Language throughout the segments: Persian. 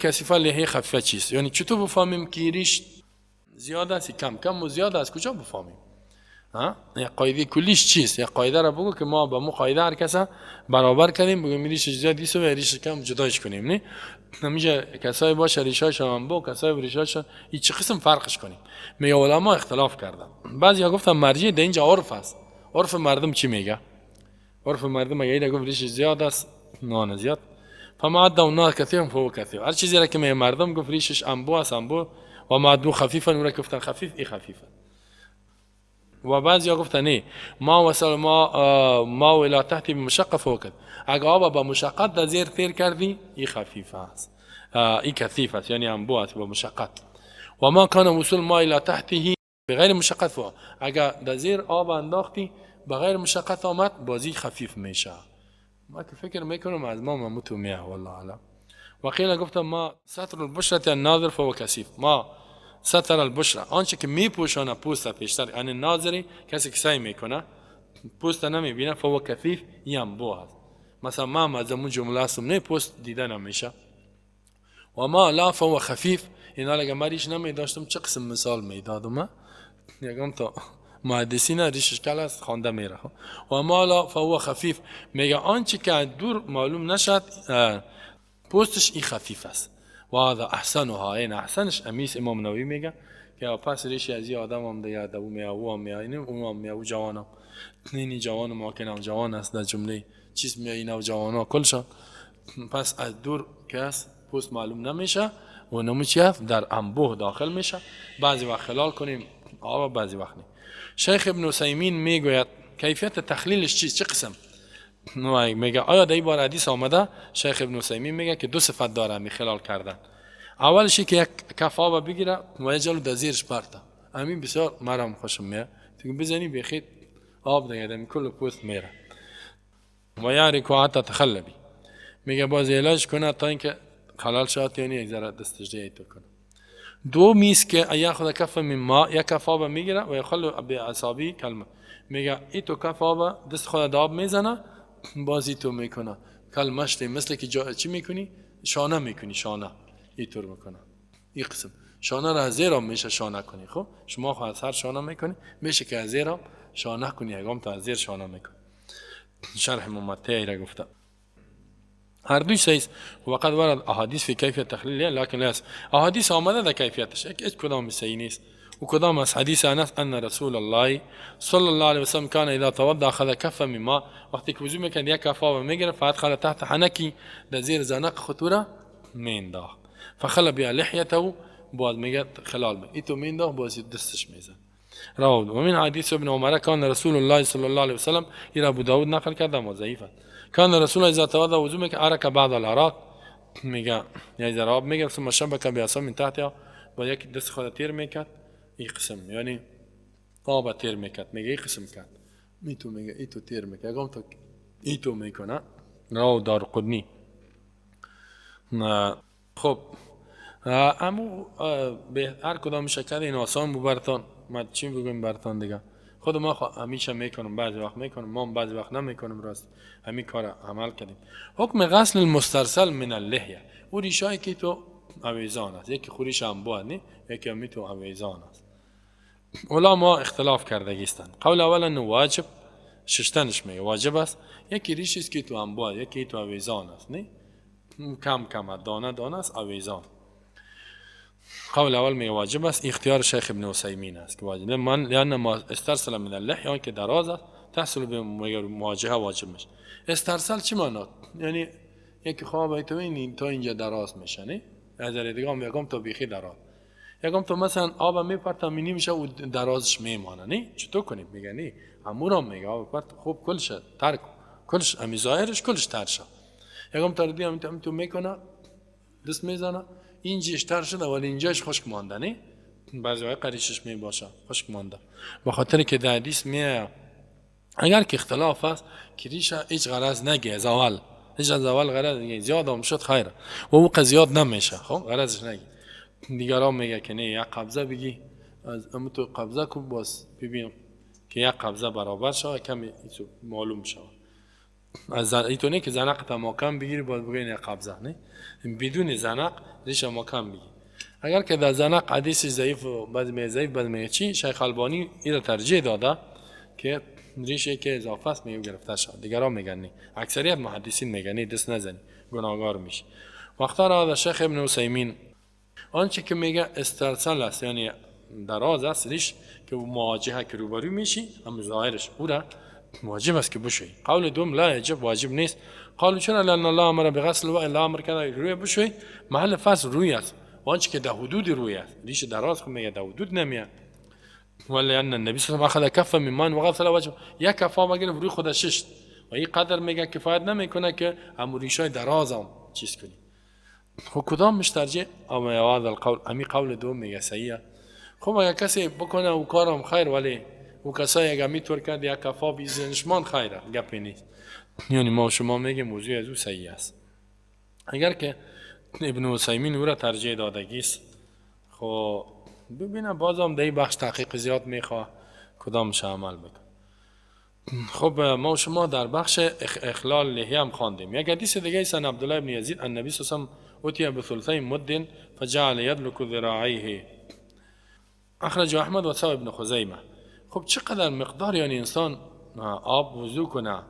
کثیفه لحیه خفیفه چیست؟ یعنی چطور بفهمیم که ریش زیاد است کم کم و زیاد است کجا بفهمیم؟ ها یک قاعده کلیش چیست؟ یک قاعده را بگو که ما با مو قاعده هر کس برابر کردیم، بگیم ریش زیاد است و ریش کم جدایش کنیم. نه نمیشه کسایی باشه ریشاش هم بو، کسایی ریشاش این چه قسم فرقش کنیم. میگه علما اختلاف کردن، بعضیا گفتن مرجع در اینجا عرف است. عرف مردم چی میگه؟ عرف مردم اگه گفت ریش زیاد است نه زیاد، فما عدوا الناس كثيرا فهو كثير. هر چیزی را که میگه مردم گفت ریشش انبو است انبو، و ما عدوا خفیفا اون را گفتن خفیف ای خفیفه. و بعضیا گفتن نه ما وصل ما الى تحت بمشقه فهو كثيف. اگه آب با مشقت در زیر تیر کردی ای خفیف است، ای کثیف است، یعنی انبو است با مشقت. و ما کان وصول ما الى تحته بغیر مشقت فهو، اگه در زیر آب انداختی بغیر مشقت آمد بازی خفیف میشه. ما که فکر میکنم از ما مموتو میه والله اعلم. و قیل گفتم ما ستر البشرة الناظر فهو کثیف. ما ستر البشرة آنچه که میپوشانه پوست پیشتر، یعنی ناظری کسی که سعی میکنه پوست نمیبینه فهو کثیف، این انبوه است. مثلا ما از اون جمله هستم نه پوست دیده نمیشه. و ما لا فهو خفیف. اینا اگه من ریش نمیداشتم چه قسم مثال میدادم؟ یکم تا محدثین ریشش کل است خوانده میره. و ما لا فهو خفیف، میگه آنچه که دور معلوم نشد پوستش این خفیف است. و هذا احسنها، این احسنش امیس امام نووی میگه که پس ریش از یه آدم هم دیگه دو میه او هم میه اینه اون هم میه او جوانم اینی جوان ما که جوان است در جمله چیز میه اینا جوانا کلشان. پس از دور که است پوست معلوم نمیشه و نمو چی است در انبوه داخل میشه. بعضی وقت خلال کنیم آب، بعضی وقت نه. شیخ ابن عثیمین میگوید کیفیت تخلیلش چیست، چه قسم؟ میگه آیا در این بار حدیث آمده؟ شیخ ابن عثیمین میگه که دو صفت داره می خلال کردن. اولش که یک کف آب بگیره و یه جلو در زیرش پرته، همین بسیار مرام خوشم میاد، تو بزنی بخیر آب دیگه دمی کل پوست میره. و یعرک حتی تخلبی، میگه باز علاج کنه تا اینکه خلال شد، یعنی یک ذره دستش دیگه تو کنه. دو میس که یاخذ کف من ماء، یک کف آب میگیره و یخلو بعصابی کلمه، میگه ای تو کف آب دست خود آب میزنه بازی تو میکنه کلمش مثل که جا چی میکنی؟ شانه میکنی، شانه اینطور میکنه. این قسم شانه را از زیر میشه شانه کنی. خب شما خو از هر شانه میکنی، میشه که از زیر شانه کنی، اگه تا از زیر شانه میکنی. شرح ممتعی را گفته هر دوی صحیح. وقد ورد احادیث فی کیفیت تخلیل لکن لیس، احادیث آمده در کیفیتش هیچ کدام صحیح نیست. و کدام از حدیث انس ان رسول الله صلی الله علیه و سلم کان اذا توضا اخذ کفا من ماء، وقتی که وضو میکرد یک کف آب میگرفت فادخل تحت حنکی، در زیر زنق خطوره مینداخت، فخل بها لحیته، باز میگه خلال می ایتو مینداخت باز دستش میزد. رواه و من حدیث ابن عمر کان رسول الله صلی الله علیه و سلم، این ابو داود نقل کرده اما ضعیف است. کان رسول الله اذا توضا وضو میکرد عرق بعض العراق، میگه یعنی ذره آب میگرفت ثم شبک بعصا من تحتها، با یک دست خود تیر میکرد این قسم، یعنی آب تیر میکرد، میگه این قسم کرد میتو، میگه ایتو تیر میکرد اگه تو ایتو میکنه. رواه دارقطنی. خب امو به هر کدام شکل این آسان بود برتان. ما چی بگم برتان دیگه، خود ما همیشه میکنم، بعضی وقت میکنم، ما بعضی وقت نمیکنم، راست همین کار عمل کردیم. حکم غسل المسترسل من اللحیه، او ریشایی که تو اویزان است، یکی خوریش هم بود نه، یکی هم تو اویزان است. علما اختلاف کرده هستند. قول اول انه واجب، ششتنش میگه واجب است. یکی ریش است که تو هم بود، یکی تو اویزان است، نه کم کم دانه دانه است اویزان. قول اول میگه واجب است، اختیار شیخ ابن عثیمین است که واجب من لان ما استرسل من اللحیه، که دراز است تحصل به مواجهه واجب میشه. استرسل چی معنات؟ یعنی یکی خواب تو این تا اینجا دراز میشه، نه از دیگه هم یکم تا بیخی دراز، یکم تو مثلا آب میپرتم اینی میشه و درازش میمانه، نه چطور کنیم؟ میگه نه امورم میگه آب پرت خوب کلش ترک کلش امی ظاهرش کلش تر شد. یکم تا دیگه هم تو میکنه دست میزنه اینجاش تر شده ولی اینجاش خشک مانده، نه بعضی وقت قریشش می باشه خشک مانده، به خاطر که در حدیث می اگر که اختلاف است که ریشه هیچ غرض نگه از اول، هیچ از اول غرض نگه، زیاد هم شد خیره و او زیاد نمیشه، خب غرضش نگه. دیگران میگه که نه یک قبضه بگی از امو تو قبضه کن باز ببین که یک قبضه برابر شود کمی معلوم شود. از ایتونه که زنق تا ماکم بگیری باید بگی نه قبضه، نه بدون زنق ریش ماکم بگیری. اگر که در زنق حدیث ضعیف و بعضی می ضعیف بعضی می چی، شیخ البانی این ترجیح داده که ریشه که اضافه است میگه گرفته شد، دیگران میگن نه، اکثریت محدثین میگن نه دست نزنی گناهگار میشی. وقتا را شیخ ابن عثیمین آنچه که میگه استرسال است، یعنی دراز است ریش که مواجهه که روبرو میشی هم ظاهرش او را واجب است که بشوی. قول دوم لا یجب، واجب نیست. قالوا چرا؟ لان الله امر بغسل و الا امر کرده روی بشوی، محل فصل روی است، آنچه که در حدود روی است، ریش دراز خو میگه در حدود نمیاد. ولی ان النبی صلی الله علیه و آله اخذ کفا من ماء وغسل وجهه، یک کف آب گرفت روی خود ششت و این قدر میگه کفایت نمیکنه که هم ریشای دراز هم چیز کنی. خب کدام مشترجع؟ اما هذا القول، امی قول دوم میگه صحیحه. خب اگر کسی بکنه او کارم خیر، ولی او کسایی اگر میتور کرد یک کف آب ایزنشمان خیره، گپی نیست. یعنی ما شما میگه موضوع از او صحیح است. اگر که ابن عثیمین او را ترجیح دادگیست، خب ببینم بازم در این بخش تحقیق زیاد میخواه کدامش عمل بکن. خب ما شما در بخش اخلال لحیه هم خواندیم. یک حدیث دیگه سن عبدالله ابن یزید النبی صلی الله علیه و اتی بثلثی مد فجعل یدلک ذراعیه، اخرج احمد و ثواب ابن خزیمه. خب چقدر مقدار یعنی انسان آب وضو کنه؟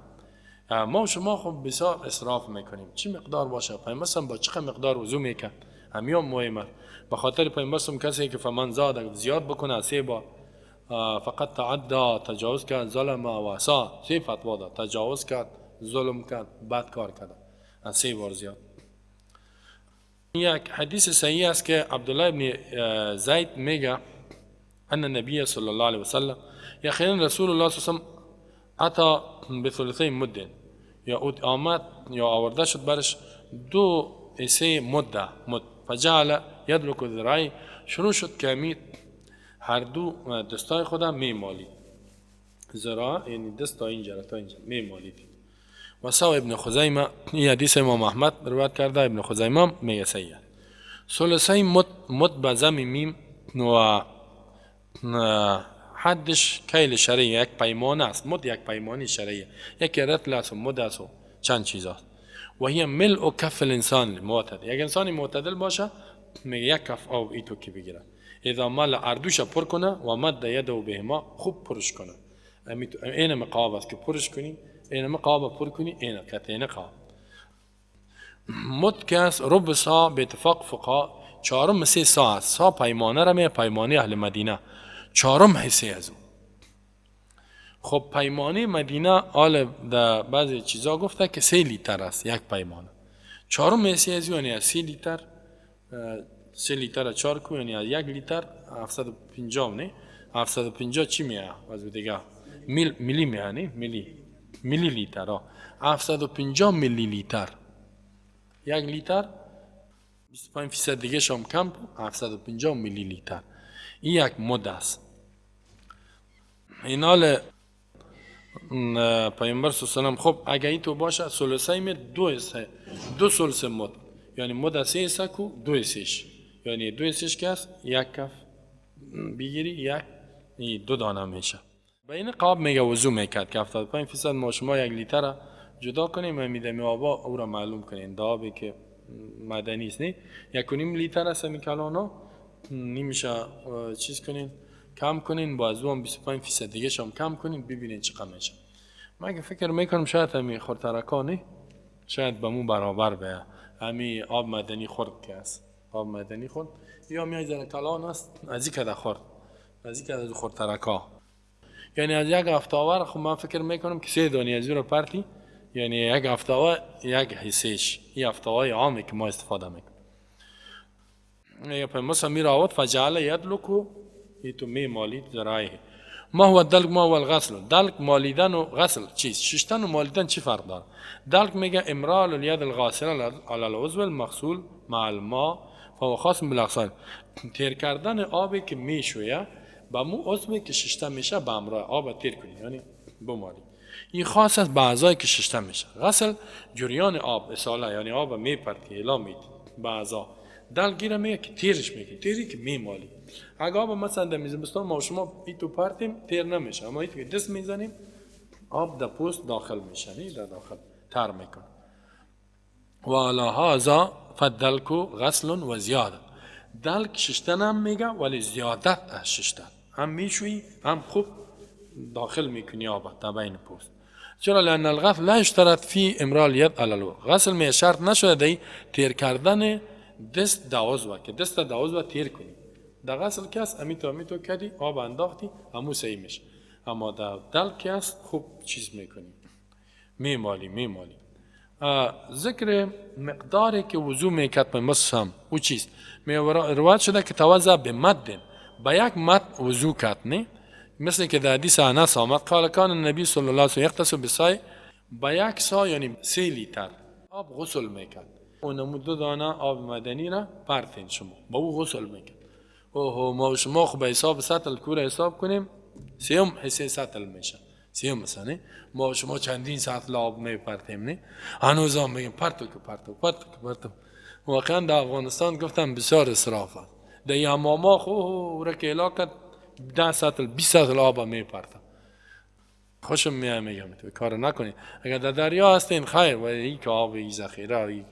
ما شما خب بسیار اسراف میکنیم. چی مقدار باشه؟ پیامبر با چقدر مقدار وضو میکرد؟ همیان مهمه. به خاطر پیامبر کسی که فمن زاد زیاد بکنه سه بار فقط تعدا، تجاوز کرد، ظلم و عصا، سه فتوا داد، تجاوز کرد، ظلم کرد، بد کار کرد، از سه بار زیاد. یک حدیث صحیح است که عبدالله ابن زید میگه ان النبی صلی الله علیه وسلم یقینا رسول الله صلی الله علیه وسلم اتا بثلثی مد، یا آمد یا آورده شد برش دو سه مده مد، فجعل یدلک ذراعی، شروع شد که می هر دو دستای خودم میمالید، ذراع یعنی دست تا اینجا تا اینجا میمالید. و سو ابن خزیمه، این حدیث امام احمد روایت کرده، ابن خزیمه میگه صحیح. ثلثی مد، مد به ضم میم و حدش کیل شرعی یک پیمانه است، مد یک پیمانه شرعیه، یک رطل است و مد است و چند چیز است. و هي ملء کف الانسان المعتدل، یک انسان معتدل باشه میگه یک کف آب ایتو که بگیره، اذا مال اردوش پر کنه و مد یده بهما، خوب پرش کنه. این مقاب است که پرش کنی، این مقاب پر کنی، این کتین قاب مد که است ربع سا به اتفاق فقها چهارم سه سا است. سا پیمانه را می پیمانه اهل مدینه چهارم حصه از او. خب پیمانه مدینه آل در بعضی چیزا گفته که 3 لیتر است یک پیمانه، چهارم حصه از او یعنی از 3 لیتر، 3 لیتر 4 کو یعنی از 1 لیتر 750، نه 750 چی میه از دیگه میلی میه، نه میلی لیتر، 750 میلی لیتر، 1 لیتر 25% دیگه شام کم 750 میلی لیتر، این یک مد است. این حال پیامبر صلی الله علیه و سلم خب اگه این تو باشه ثلثی می دو ثلث مد، یعنی مد سه حصه کو دو حصهش، یعنی دو حصهش که است یک کف بگیری یک دو دانه میشه. به این قاب میگه وضو میکرد که 75% ما شما 1 لیتر جدا کنیم و میدمی آبا او را معلوم کنیم. دابی که مدنی است نه 1.5 لیتر است می کلانا نمیشه چیز کنین کم کنین، با از اون 25% دیگه شام کم کنین ببینین چقدر میشه. من که فکر میکنم شاید همین خورترکا نه شاید به مو برابر به همین آب مدنی خورد که است، آب مدنی خورد یا میای زن کلان است از این کده خورد، از این کده خورترکا، یعنی از یک هفته آور. خب من فکر میکنم که 3 دانه از رو پرتی، یعنی یک هفته یک حصهش، این هفته های عامی که ما استفاده میکنیم. یا مثلا می راوت فجعل یدلکو ایتو می مالید ذرایه. ما هو الدلک ما هو الغسل. دلک مالیدن و غسل چیز ششتن و مالیدن چی فرق داره؟ دلک میگه امرال الید الغاسل علی العضو المغسول مع الماء فهو خاص بالاغسال. تیر کردن آبی که میشویه با مو عضوی که ششته میشه به همراه آب تیر کنی، یعنی بمالی. این خاص است به اعضایی که ششته میشه. غسل جریان آب اساله، یعنی آب میپرتی اعلام میدی به اعضا. دلگیره میگه که تیرش میگه، تیری که میمالی. اگه آب مثلا در زمستان ما شما ای تو پرتیم تیر نمیشه، اما ای که دست میزنیم آب در پوست داخل میشه، نه در داخل. تر میکنه. و علی هذا فالدلک غسل و زیاده. دلک ششتن هم میگه ولی زیادت از ششتن، هم میشویی هم خوب داخل میکنی آب در بین پوست. چرا؟ لان الغسل لا یشترط فی امرار الید علی الوضوء. غسل می شرط نشده دی تیر کردن دست دوازوه که دست دوازوه تیر کنی. در غسل کس امیتو امیتو کردی آب انداختی همو صحیح میشه، اما در دلک است خوب چیز میکنی، میمالی میمالی. ذکر مقداری که وضو میکرد مثلا او چیز می روایت شده که توضع به مد، به یک مد وضو کرد، نه مثل که در حدیث انس آمد قال کان النبی صلی الله علیه و سلم یغتسل بصاع، به یک سا یعنی 3 لیتر آب غسل میکرد. اونمو 2 دانه آب مدنی را پرتین شما با او غسل میکرد. اوه ما شما خب به حساب سطل کوره حساب کنیم سیوم حصه سطل میشه، سیوم مثلا ما شما چندین سطل آب میپرتیم، نه هنوز هم میگیم پرتو که پرتو پرتو که پرتو. واقعا در افغانستان گفتم بسیار اسراف است. در حماما خو او را که علاقت 10 سطل 20 سطل آب میپرتم، خوشم میاد میگم تو کار نکنید. اگر در دریا هستین خیر، ولی این که آب ای ذخیره ای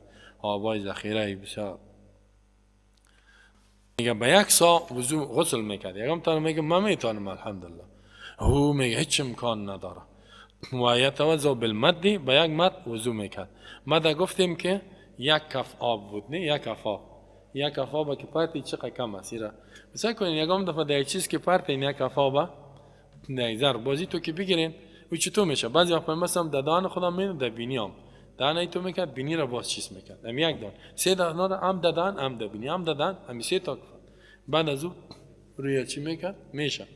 آبای ذخیره ای بسیار. میگه به یک سا وضو غسل میکرد. یکم تا میگه من میتونم الحمدلله، هو میگه هیچ امکان نداره. و یتوضا بالمد، به یک مد وضو میکرد. مد گفتیم که یک کف آب بود، نه یک کف آب، یک کف آب که پرتی چقدر کم است. مثلا کنین یکم دفعه در یک چیز که پرتی یک کف آب نه زر بازی تو که بگیرین او چطور میشه. بعضی وقت مثلا ددان خودم می در بینیام دهن تو میکرد، بینی را باز چیز میکرد. ام یک دان سه دانه هم ددان هم دبینی هم ددان هم سه تا. بعد از او روی چی میکرد میشه.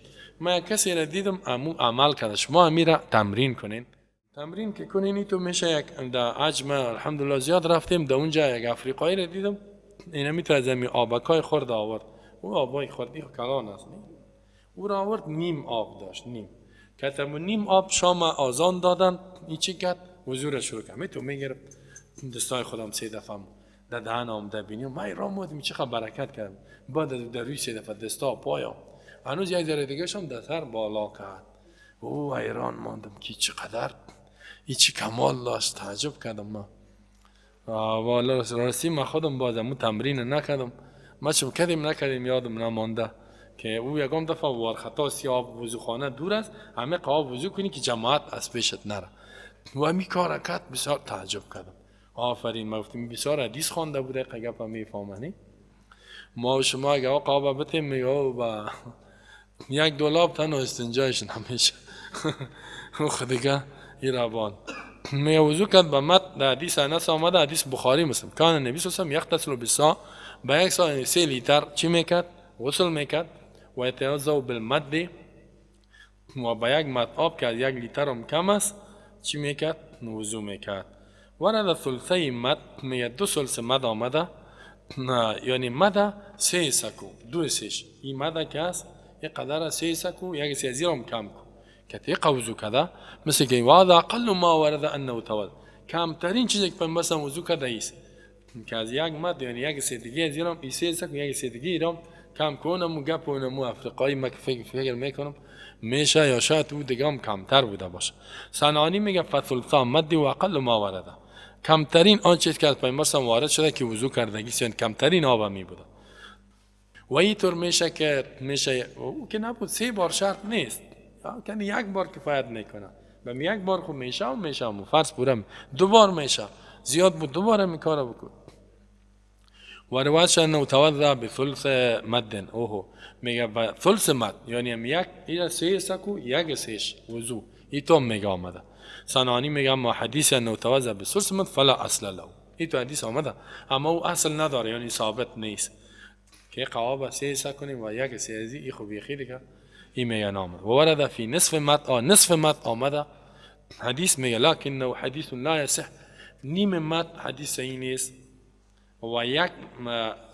ما یک کسی را دیدم امو عمل کرده. شما امی را تمرین کنین، تمرین که کنین تو میشه. یک در عجم الحمدلله زیاد رفتیم، در اونجا یک افریقایی را دیدم اینا میتونه از امی آبکای خورد آورد. او آبای خوردی کلان است، او را آورد نیم آب داشت، نیم کتم نیم آب شام آذان دادن. این چی کرد؟ وضو را شروع کرد. تو میگرفت دستای خودم 3 دفعه در دهنم در بینیم من را مودم چقدر برکت کردم. بعد در روی 3 دفعه دستا پایم هنوز یک ذره دیگه شم در سر بالا کرد. او حیران ماندم که چقدر این چی کمال داشت، تعجب کردم من. والا راستی من خودم بازم تمرین نکردم، ما چون کردیم نکردیم یادم نمانده که او یکم دفعه وار خطا سیاب وضوخانه دور است، همه قاب وضو کنی که جماعت از پیشت نره. و می کار کرد، بسیار تعجب کردم. آفرین، ما گفتیم بسیار حدیث خوانده بوده گپ میفهمنی. ما و شما اگه قاب بتیم میگه با یک دولاب تنها استنجایش نمیشه. خود دیگه این روان می وضو کرد به مت. در حدیث انس آمده، حدیث بخاری مسلم، کان النبی صلی الله علیه و سلم یغتسل بالصاع، به یک سا 3 لیتر چی میکرد؟ غسل میکرد. و یتوضا بالمد، و به یک مد آب که از 1 لیتر هم کم است چی میکرد؟ وضو میکرد. ورد ثلثی مد، میگه 2 ثلث مد آمده، نه یعنی مد 3 سکو 2 سش این مد که است یک قدر 3 سکو یک سه زیرم کم کو که تیق وضو کرده. مثل که وهذا اقل ما ورد انه توضا، کمترین چیزی که مثلا وضو کرده ایست که از یک مد یعنی یک سه دیگه زیرم ای 3 سکو یک سه دیگه ایرم کم کنم و گپ و مو افریقایی ما که فکر میکنم میشه یا شاید او دیگه هم کمتر بوده باشه. صنعانی میگه فثلثا مد و اقل ما ورده، کمترین آن چیز که از پیامبر وارد شده که وضو کردگی یعنی کمترین آب می بوده. و اینطور میشه که میشه او که نبود 3 بار شرط نیست، یعنی یک بار کفایت میکنه. به یک بار خب میشه و میشه و فرض پورم 2 بار میشه، زیاد بود 2 بار میکاره بکن. و روایت شده انه توضا بثلث مد. اوه میگه با ثلث مد یعنی یک اینا 3 سکو یک سش وضو ایتو میگه آمده. صنعانی میگه ما حدیث انه توضا بثلث مد فلا اصل له، ایتو حدیث آمده اما او اصل نداره یعنی ثابت نیست که قواب 3 سکنیم و یک سه ازی ای خوبی خیلی که ای میگه نامد. و ورد فی نصف مد، نصف مد آمده حدیث میگه لکنه حدیث لا یصح، نیم مد حدیث صحیح نیست. و یک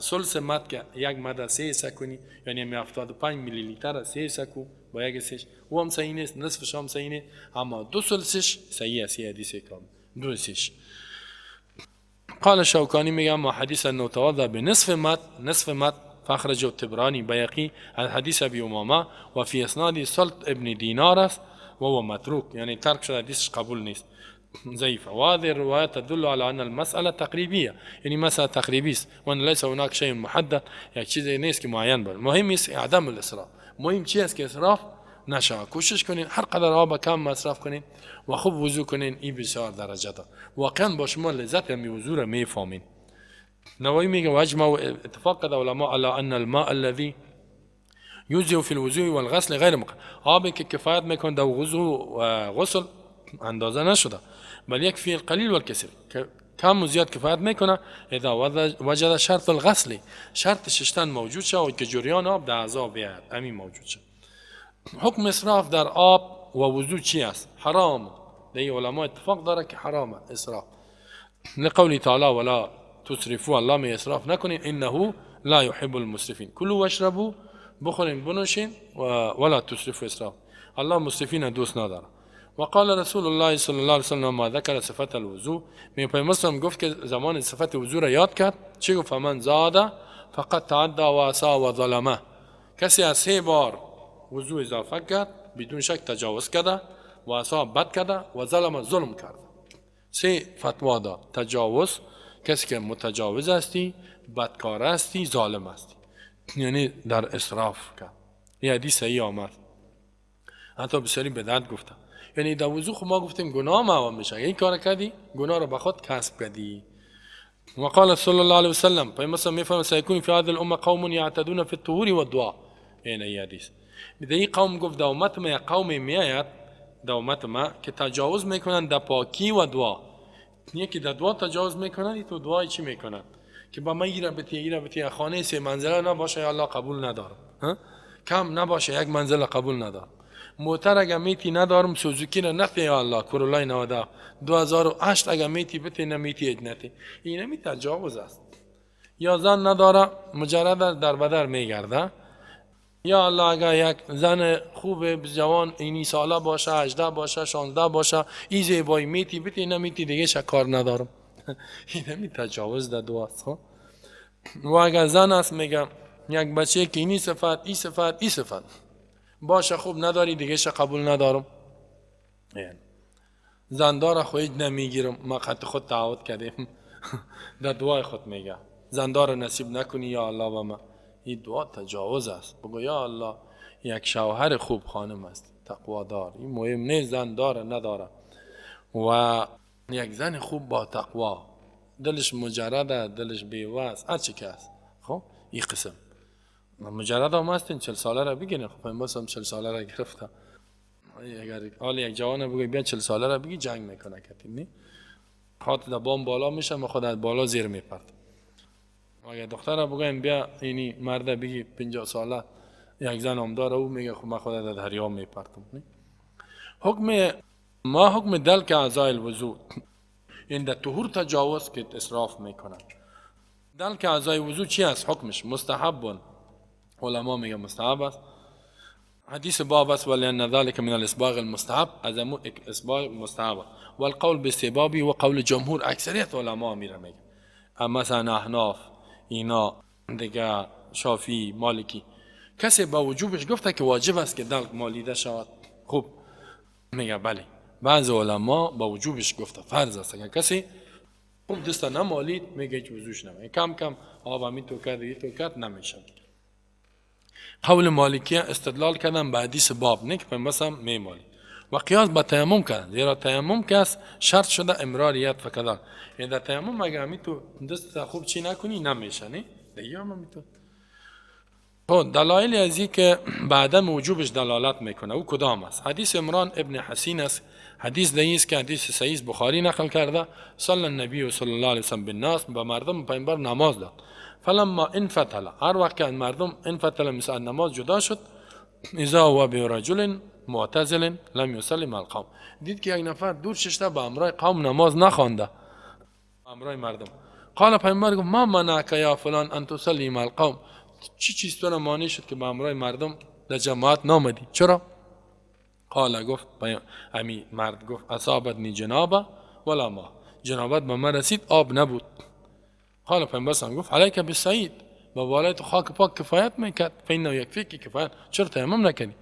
ثلث مد که یک مد 3 سکنی یعنی 75 میلی لیتر 3 سکو با یک سش او هم صحیح نیست، نصفش هم صحیح نیست، اما 2 ثلثش صحیح است. حدیث کامل 2 سش. قال شوکانی میگه ما حدیث انه توضا بنصف مد، نصف مد فاخرجه الطبراني بيقي الحديث ابي امامه وفي اسناده سلط ابن دينار است و هو متروک، یعنی ترک شده، حدیثش قبول نیست. ضعیفه. و هذه الروايه تدل على ان المساله تقریبیه، یعنی مسئله تقریبی است و ليس هناك شيء محدد، یک چیزی نیست که معین باشه. مهم است عدم الاسراف. مهم چی است؟ که اسراف نشه. کوشش کنین هر قدر آب کم مصرف کنین و خوب وضو کنین، این بسیار درجه داره. واقعا با شما لذت می وضو را میفهمین. نووی میگه واجمع اتفاق کرده علما على ان الماء الذي يجزئ في الوضوء والغسل غیر مقدر. آبی که کفایت میکنه در وضو و غسل اندازه نشده، بل يكفي القليل والكثير، کم و زیاد کفایت میکنه. اذا وجد شرط الغسل، شرط ششتن موجود شد که جریان آب در اعضا بیاید، همین موجود شد. حکم اسراف در آب و وضو چی است؟ حرام. در علما اتفاق داره که حرام اسراف. لقوله تعالی ولا تسرفوا، الله می اسراف نکنین، انه لا يحب المسرفين. كلوا واشربوا، بخورین بنوشین، ولا تسرفوا اسراف، الله مسرفین دوست نداره. وقال رسول الله صلی الله علیه وسلم ما ذکر صفت الوضوء، می پیامبر گفت که زمان صفت وضو را یاد کرد، چی گفت؟ فمن زاد فقد تعدى واساء و ظلمه. کسی از 3 بار وضو اضافه کرد بدون شک تجاوز کرده و اساء بد کرده و ظلم ظلم کرده. 3 فتوا داد: تجاوز، کسی که متجاوز هستی، بدکار هستی، ظالم هستی، یعنی در اسراف کرد. این حدیث صحیح آمد، حتی بسیاری بدعت گفته. یعنی در وضو خب ما گفتیم گناه معاون میشه، این کار کردی گناه رو به خود کسب کردی. وقال صلی الله علیه وسلم، پیامبر میفرماید سیکون فی هذه الامه قوم یعتدون فی الطهور والدعاء. این حدیث در این قوم گفت در امت ما یک قوم میآید در امت ما که تجاوز میکنن در پاکی و دعا. یکی در دعا تجاوز میکنن، تو دعای چی میکنن؟ که با من ایره بتی ایره بتی، خانه 3 منزله نباشه یا الله قبول ندارم، کم نباشه 1 منزله قبول ندارم، موتر اگه میتی ندارم، سوزوکی را نتی یا الله، کرولای 92 2008 اگه میتی بتی نمیتی اجنتی. این می تجاوز است. یا زن نداره مجرد در بدر میگرده، یا الله اگه یک زن خوب جوان اینی ساله باشه، 18 باشه، 16 باشه، ای زیبایی میتی بتی نمیتی دیگه شکار ندارم. این می تجاوز در دعاست. و اگه زن است میگم یک بچه که اینی صفت ای صفت ای صفت باشه، خوب نداری دیگه قبول ندارم، یعنی زندار خو هیچ نمیگیرم، ما خط خود تعهد کردیم. در دعای خود میگه زندار نصیب نکنی یا الله و ما. این دعا تجاوز است. بگو یا الله یک شوهر خوب خانم است، تقوا دار، این مهم نیست زن داره نداره، و یک زن خوب با تقوا، دلش مجرده، دلش بیوه است، هر چی که است. خب این قسم مجرد هم هستین 40 ساله را بگیرین. خب این هم 40 ساله را گرفته. اگر حال یک جوان بگوی بیا 40 ساله را بگی جنگ میکنه کتی نی، خاطر در بام بالا میشه، ما خود از بالا زیر میپرد. اگر دختر را بگویم بیا اینی مرد بگی 50 ساله یک زن هم داره، او میگه خب من خود در دریا میپرتم. حکم ما حکم دلک اعضای الوضوء، این در طهور تجاوز که اسراف میکنن. دلک اعضای وضوء چی است حکمش؟ مستحب. علما میگه مستحب است. حدیث باب است ولأن ذلك من الاسباغ المستحب، از امو اسباغ مستحب. والقول باستحبابی و قول جمهور، اکثریت علما میره میگه، اما مثلا احناف اینا دیگه شافعی مالکی کسی با وجوبش گفته که واجب است که دلک مالیده شود. خوب میگه بله، بعض علما با وجوبش گفته فرض است، اگر کسی خوب دست نمالید میگه هیچ وضوش نمیشه، کم کم آب همی تو کرد تو کرد نمیشه. قول مالکیه استدلال کردن به حدیث باب نه که پیامبر میمالید و قیاس با تیمم کردن، زیرا تیمم که است شرط شده امرار ید فکذا، یعنی در تیمم اگر همی تو دست خوب چی نکنی نمیشه، نه دیگه هم تو. خب دلایل از این که بعدم وجوبش دلالت میکنه او کدام است؟ حدیث عمران ابن حسین است. حدیث ده است که حدیث صحیح بخاری نقل کرده، صلی النبی صلی الله علیه وسلم بالناس، به مردم پیامبر نماز داد. فلما انفتل، هر وقت که مردم انفتل مثل نماز جدا شد، اذا هو برجل معتزل لم يصلي مع القوم، دید که یک نفر دور ششته به همراه قوم نماز نخوانده، همراه مردم. قال پیامبر گفت ما منعک یا فلان ان تصلي مع القوم، چی چیز تو مانع شد که به همراه مردم در جماعت نامدی؟ چرا؟ قال گفت امی مرد گفت اصابتنی جنابه ولا ما، جنابت به من رسید آب نبود. قال پیامبر گفت علیک بالصعید، به بالای تو خاک پاک کفایت میکرد، فانه یکفیک کفایت، چرا تیمم نکنی؟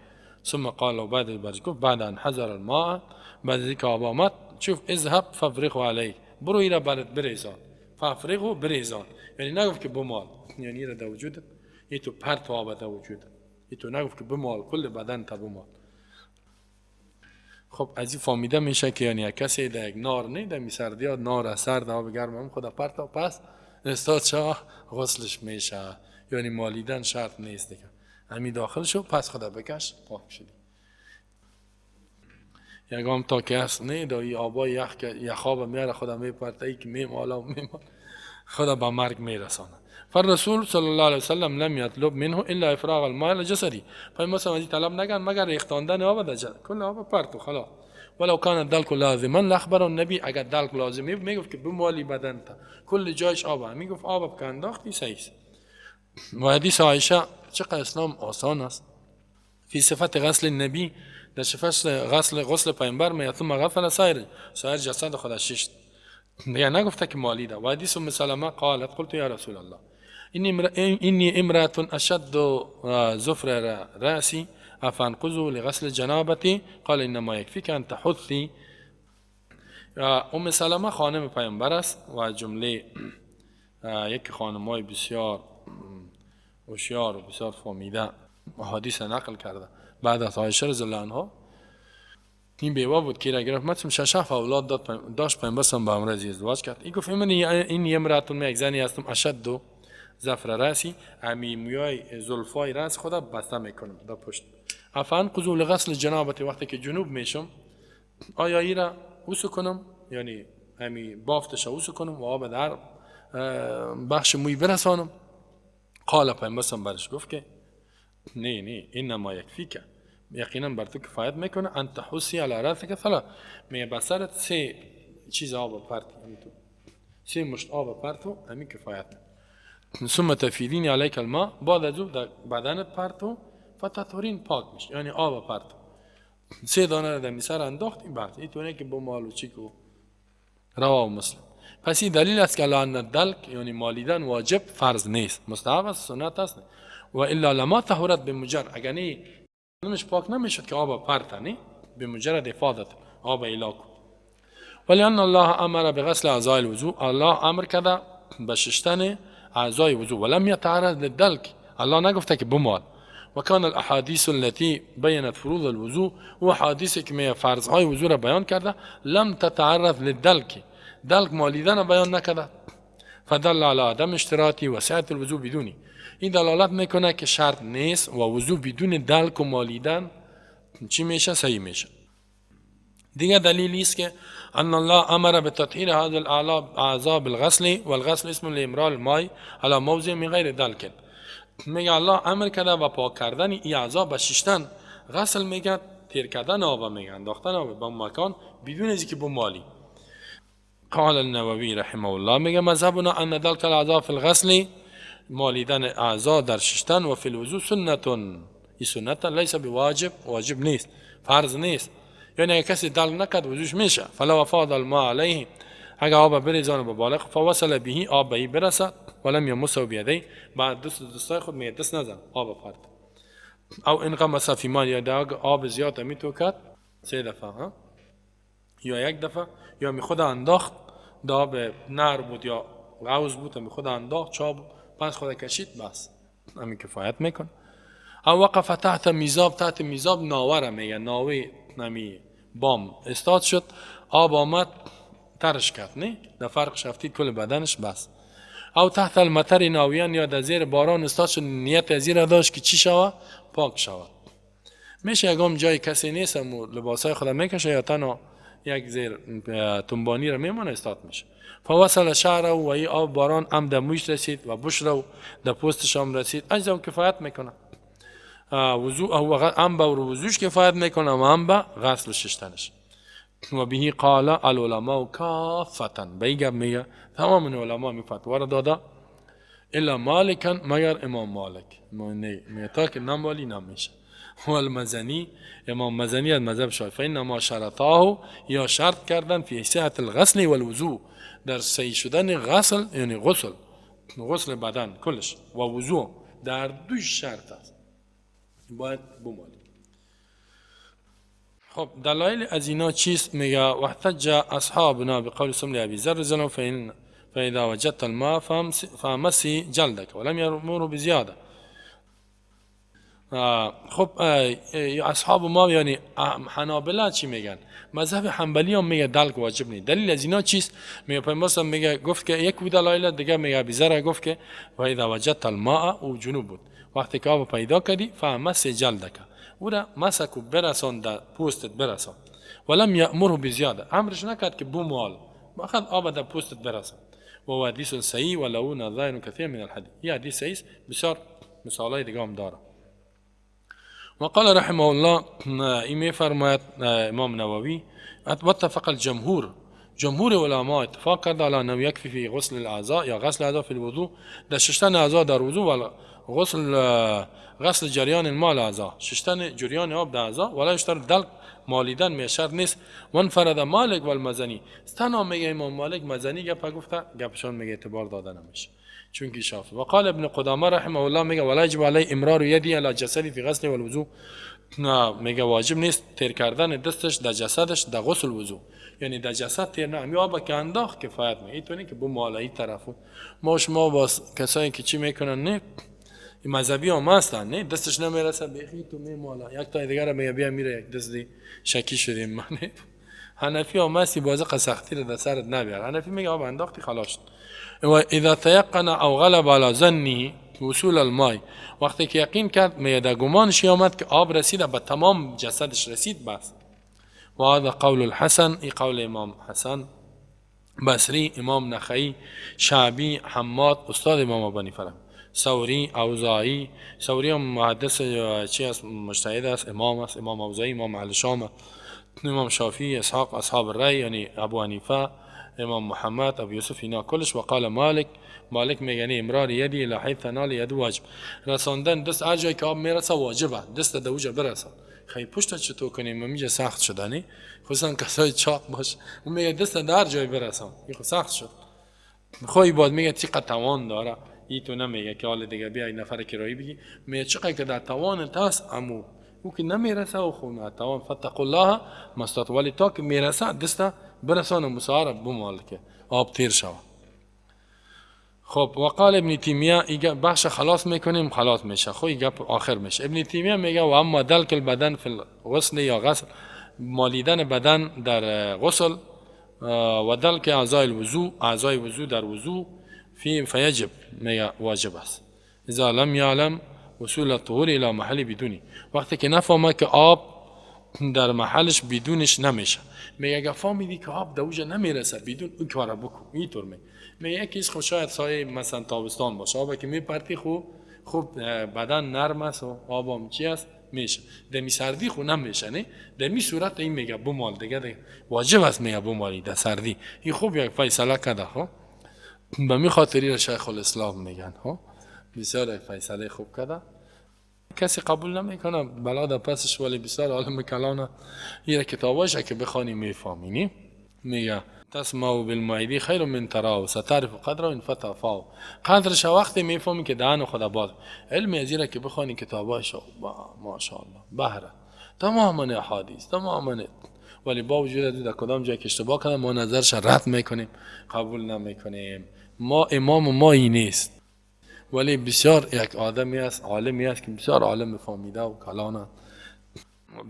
ثم قال و بعد برش گفت بعد ان حضر الماء، بعد از اینکه آب آمد شوف اذهب فافرغه علیک، برو ایرا برات بریزان. فافرغه بریزان، یعنی نگفت که بمال، یعنی ایرا در وجودت ای تو پرت آب در وجودت، ای تو نگفت که بمال کل بدن تا بمال. خب از این فهمیده میشه که یعنی کسی در یک نار نه در سردی ها نار سرد آب گرم هم خدا پرت آب پس استاد شاه غسلش میشه، یعنی مالیدن شرط نیست دیگه، همی داخل شو پس خدا بکش پاک شدی. یگام تا که هست نه دایی آبای یخ که یخاب میاره خدا میپرته ای که میمالا و میمال خدا به مرگ میرسانه. فالرسول صلی الله علیه وسلم لم یطلب منه الا افراغ الماء على جسدی. پیامبر صلی الله طلب نکرد مگر ریختاندن آب در جسد، کل آب پرت و خلاص. ولو کان الدلک لازما لاخبر النبی، اگر دلک لازمی میگفت که بمالی بدن تا کل جایش آب، میگفت آب که انداختی صحیح. و حدیث عایشه چقدر اسلام آسان است. فی صفت غسل النبی، در صفت غسل پیامبر می ثم غسل سایر جسد خود ششت، دیگه نگفته که مالیده. و حدیث ام سلمه قالت قلت یا رسول الله اینی امرأة اشد زفر رأسی افانقذه لغسل جنابتی قال انما یکفیک ان تحثی. ام سلمه خانم پیامبر است و جمله یک خانمای بسیار هوشیار و بسیار فهمیده احادیث نقل کرده بعد از عایشه رضی الله عنها. این بیوه بود که را گرفت مثلا شش هفت اولاد داشت، پیامبر به امر ازدواج کرد. این گفت این امرأة، من یک زنی هستم اشد زفر رأسی، امی مویای زلفای رأس خدا بسته میکنم در پشت. افانقذ لغسل جنابتی، وقتی که جنوب میشم آیا ای را اوسو کنم، یعنی امی بافتش اوسو کنم و آب در بخش موی برسانم؟ قال پیامبر برش گفت که نه نه، انما یکفیک، یقینا بر تو کفایت میکنه ان تحسی علی رأسک ثلاث، می بسرت سه چیز آب پرت، تو سه مشت آب پرتو همین کفایت. ثم تفیدین علیک الماء، بعد از او در بدنت پرتو فتطهرین، پاک میشه، یعنی آب پرتو سه دانه را در سر انداخت این بعد این که با مال و چیکو. رواه مسلم. پس این دلیل است که لعن الدلک یعنی مالیدن واجب فرض نیست، مستحب است، سنت است. و الا لما طهرت بمجرد، اگر نه نمش پاک نمیشد که آب پرته، نه به مجرد افادت آب ایلاک. ولأن الله امر بغسل اعضاء الوضوء، الله امر کرده به شستن اعضای وضوء، ولم يتعرض للدلک، الله نگفته که بمال. و کان الاحادیث التي بینت فروض الوضوء، و احادیثی که می فرض های وضوء را بیان کرده لم تتعرض للدلک، دلک مالیدن بیان نکرده. فدل على عدم اشتراطی و سعت الوضوء بدونی، این دلالت میکنه که شرط نیست و وضوء بدون دلک و مالیدن چی میشه؟ صحیح میشه. دیگه دلیلی است که ان الله امر بتطهیر هذا الاعضاء بالغسل والغسل اسم لامرار الماء على موضع من غیر دلک. میگه الله امر کرده و پاک کردن این اعضا به ششتن، غسل میگه تیر کردن آب، میگه انداختن آب به مکان بدون از اینکه بمالی. قال النووی رحمه الله، میگه مذهبنا ان دلک الاعضاء فی الغسل، مالیدن اعضا در ششتن و فی الوضوء سنت، این سنت لیس بواجب، واجب نیست، فرض نیست، یعنی اگه کسی دلک نکرد وضوش میشه. فلو افاض الماء علیه، اگه آب بریزانه به بالغ فوصل به، آب به برسد، ولم یمسه بیدی، بعد دستای خود می دست نزن آب پرت. او انغمس فی ماء، یا آب زیاد می تو کرد سه دفعه ها؟ یا یک دفعه، یا می خود انداخت دا به نهر بود یا غوز بود، می خود انداخت چا بود، پس خود کشید، بس همین کفایت میکنه. او وقف تحت میزاب، تحت میزاب ناوره میگه، ناوی نمی بام استاد شد، آب آمد ترش کرد، نه در فرق شفتید کل بدنش بس. او تحت المطر ناویان، یا در زیر باران استاد شد، نیت از زیر داشت که چی شود؟ پاک شود. میشه یکم جای کسی نیست لباسای خود میکشه یا تنها یک زیر تنبانی رو میمونه استاد میشه. فوصل شعره و ای آب باران هم در موش رسید و بشره و در پوستش هم رسید، اجزا کفایت میکنه. وضوء هم به وضوش کفایت میکنه و هم به غسل ششتنش. و بهی قال العلماء کافتا، به این گپ میگه تمام علما می فتوا را داده الا مالکن، مگر امام مالک میگه تا که نمالی نمیشه. و المزنی، امام مزنی از مذهب شافعی، فانما شرطاه، یا شرط کردن فی صحت الغسل والوضوء، در صحیح شدن غسل یعنی غسل، غسل بدن کلش و وضوء در دو شرط است، باید بمالی. خب دلایل از اینا چیست؟ میگه واحتج اصحابنا بقول سمل ابي ذر زنوا فاذا وجدت الماء فامسي جلدك ولم يأمره بزياده. خب اصحاب ما یعنی حنابلة چی میگن؟ مذهب حنبلی هم میگه دلک واجب نیست. دلیل از اینا چیست؟ میگه پیامبر میگه گفت که یک بود دلایل دیگه، میگه ابی ذر گفت که و اذا وجدت الماء، او جنوب بود، وقتی که آب پیدا کردی فامس جلدک، او را مسک و برسان در پوستت برسان. ولم یأمره بزیاده، امرش نکرد که بمال، فقط آب در پوستت برسان. و هو حدیث صحیح و له نظائر کثیر من الحدیث. این حدیث صحیح بسیار مثالای دیگه هم داره. وقال رحمه الله، این میفرماید امام نووی واتفق الجمهور، جمهور علما اتفاق کرد على انه یکفی فی غسل الاعضاء یا غسل الاعضاء فی الوضوء، در شستن اعضاء در وضوء و غسل جریان الماء الاعضاء، شستن جریان آب در اعضاء، ولا یشترط دلک، مالیدن می شرط نیست. وانفرد مالک والمزنی، تنها میگه امام مالک مزنی گپ گفته، گپشان میگه اعتبار داده نمیشه چون که شافعی. وقال ابن قدامه رحمه الله میگه ولا یجب علی امرار یدی علی جسدی فی غسل والوضوء، نه میگه واجب نیست تیر کردن دستش در جسدش در غسل وضو، یعنی در جسد تیر نه، می آب که انداخت کفایت می ایتونی که بو مالایی طرفو ما شما با کسایی که چی میکنن نه مذهبی هم هستن، نه دستش نمیرسه بخی تو می مالا یک تا دیگه میگه بیا میره یک دست دی شکی شدیم من. حنفی هم هستی بازی سختی رو در سرت نبیار. حنفی میگه آب انداختی خلاص. و اذا تيقن او غلب على ظنه وصول الماء، وقتی که یقین کرد میگه در گمانش آمد که آب رسید به تمام جسدش رسید بس. و هذا قول الحسن، ای قول امام حسن بصری، امام نخعی، شعبی، حماد استاد امام ابو حنیفه، ثوری، اوزاعی. ثوری هم محدث چی است؟ مجتهد است، امام است، امام اوزاعی، امام اهل شام، امام شافعی، اسحاق، اصحاب الرأی یعنی ابو حنیفه، امام محمد، ابو یوسف، اینا کلش. وقال مالک، مالک میگه امرار یدی الی حیث تنال ید واجب، رساندن دست هر جایی که آب میرسه واجبه، دست در اوجا برسان. خیلی پشت چطور کنیم؟ میگه سخت شده نی، خصوصا کسای چاق باش، اون میگه دست در هر جای برسان، این خب سخت شد. خواهی باید میگه چقدر توان داره، ای تو نمیگه که حال دیگه بیا نفر کرایی بگی، میگه چقدر که در توان تاس امو او که نمیرسه و خونه توان فتق الله مستط، ولی تا که میرسه دست برسان مساره بمال که آب تیر شوه. خب وقال ابن تیمیه، بخش خلاص میکنیم خلاص میشه، خب این گپ آخر میشه. ابن تیمیه میگه و اما دلک البدن فی الغسل یا غسل، مالیدن بدن در غسل، و دلک اعضای الوضوء، اعضای وضوء در وضوء فی فیجب، میگه واجب است اذا لم یعلم وصول الطهور الى محل بدونی، وقتی که نفهمه که آب در محلش بدونش نمیشه. میگه اگه فهمیدی که آب در اوجا نمیرسه بدون اون کارا بکن، اینطور میگه یکیش خب شاید سایه مثلا تابستان باشه، آب که میپرتی خوب بدن نرم است و آب هم چی است میشه، دمی سردی خو نمیشه، نه دمی صورت این میگه بمال دیگه واجب است، میگه بمالی در سردی. این خوب یک فیصله کرده خب، به می خاطری را شیخ الاسلام میگن ها، بسیار یک فیصله خوب کرده، کسی قبول نمیکنه بلا در پسش، ولی بسیار عالم کلانه. یه کتاباش که بخوانی میفهمی. میگه تسمع بالمعیدی خیر من تراه ستعرف قدره ان فتح فاه، قدرش وقتی میفهمی که دهن خدا باز. علم از که بخوانی کتاباش ماشاءالله بهره تماما احادیث تماما، ولی با وجود در کدام جای که اشتباه کنه ما نظرش رد میکنیم، قبول نمیکنیم. ما امام ما ای نیست، ولی بسیار یک آدمی است، عالمی است که بسیار عالم فهمیده و کلانه،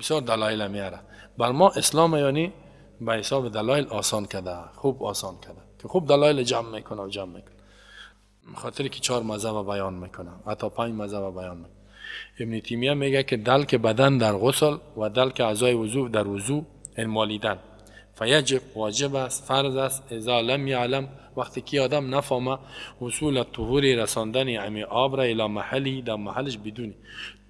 بسیار دلایل میاره بر ما. اسلام یعنی به حساب دلایل آسان کرده، خوب آسان کرده که خوب دلایل جمع میکنه و جمع میکنه، خاطر که 4 مذهب بیان میکنه، حتی 5 مذهب بیان میکنه. ابن تیمیه میگه که دلک بدن در غسل و دلک اعضای وضوء در وضوء، این مالیدن فیجب واجب است، فرض است اذا لم یعلم، وقتی که آدم نفهمه وصول الطهور رساندن امی آب را الی محلی، در محلش بدونی،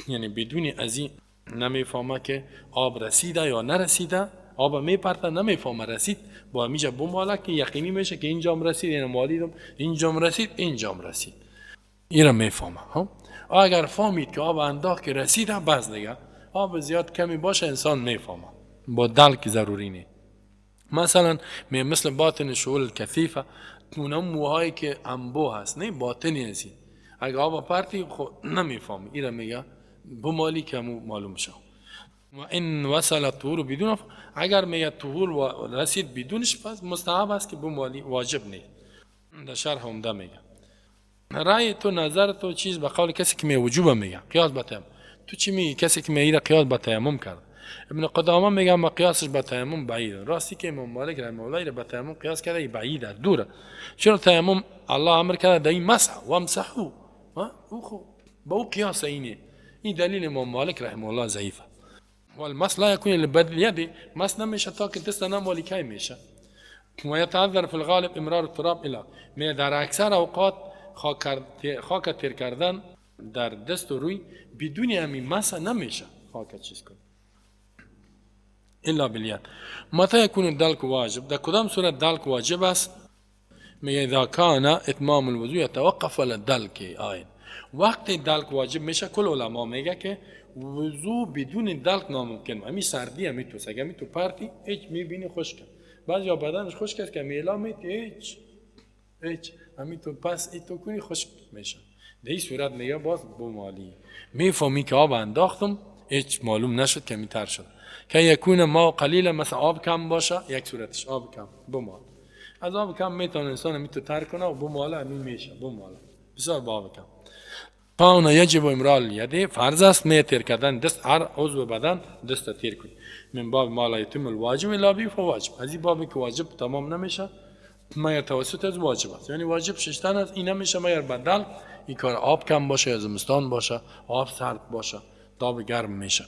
یعنی بدونی از این نمیفهمه که آب رسیده یا نرسیده، آب میپرته نمیفهمه رسید، با همیجا بماله که یقینی میشه که اینجام رسید، یعنی مالیدم اینجام رسید، اینجام رسید، این را میفهمه. اگر فهمید که آب انداخت که رسیده بس دیگه، آب زیاد کمی باشه انسان میفهمه، با دلک ضروری نیست. مثلا مثل باطن شعول الکثیفه، اونم موهایی که انبوه هست، نه باطنی هستی، اگه آب پرتی خب نمیفهمی، این را میگه بمالی که معلوم شد. و این وصل طهور بدون، اگر میگه طهور رسید بدونش پس مستحب است که بمالی، واجب نیست. در شرح عمده میگه رأی تو، نظر تو چیز به قول کسی که می وجوب میگه قیاس به تیمم. تو چی میگی؟ کسی که میگه قیاس به تیمم کرد. ابن قدامه میگه ما قیاسش به تیمم بعید. راستی که امام مالک رحمه الله به تیمم قیاس کرده بعید است، دوره. چرا تیمم الله امر کرده در این مسح و امسحو، او خو با او قیاس اینه. این دلیل امام مالک رحمه الله ضعیفه. والمس لا يكون لبدل يدي، مس نمیشه تا که دست نمالی کی میشه. و یتعذر فی الغالب امرار التراب الی، می در اکثر اوقات خاک تیر کردن در دست و روی بدون همین مس نمیشه خاک چیز کنه الا بالید. متى يكون الدلك واجب؟ در کدام صورت دلک واجب است؟ میگه اذا كان اتمام الوضوء يتوقف على الدلك. آین وقتی دلک واجب میشه کل علما میگه که وضو بدون دلک ناممکن. همی سردی همی تو سگه همی تو پرتی هیچ میبینی خشک، بعضی ها بدنش خشک است که میلا میتی هیچ هیچ همی تو پس ای تو کنی خشک میشه. در این صورت میگه باز بمالی میفهمی که آب انداختم هیچ معلوم نشد که می تر شد. که یکون ما قلیل، مثلا آب کم باشه، یک صورتش آب کم بمال، از آب کم میتونه انسان همی تو تر کنه و بماله همی میشه بماله بسیار با آب کم. فاونا یجب امرار الیده، فرض است می تیر کردن دست، هر عضو بدن دست تیر کنی. من باب ما لا یتم الواجب الا به فواجب، از این بابی که واجب تمام نمیشه مگر توسط از واجب است. یعنی واجب ششتن است این نمیشه مگر بدل این کار آب کم باشه یا زمستان باشه، آب سرد باشه، داب گرم میشه.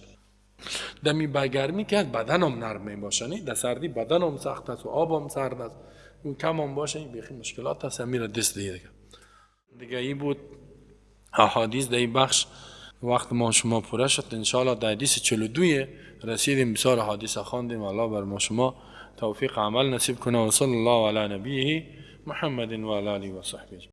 دمی با گرمی که بدنم نرم می باشه، نه در سردی بدنم سخت است و آبم سرد است، اون کم هم باشه این بیخی مشکلات است، میره دست دیگه. دیگه این بود احادیث در این بخش. وقت ما شما پوره شد. انشاءالله در حدیث 42 رسیدیم، بسیار احادیث خواندیم. الله بر ما شما توفیق عمل نصیب کنه. و صلی الله علی نبیه محمد و علی آله و صحبه.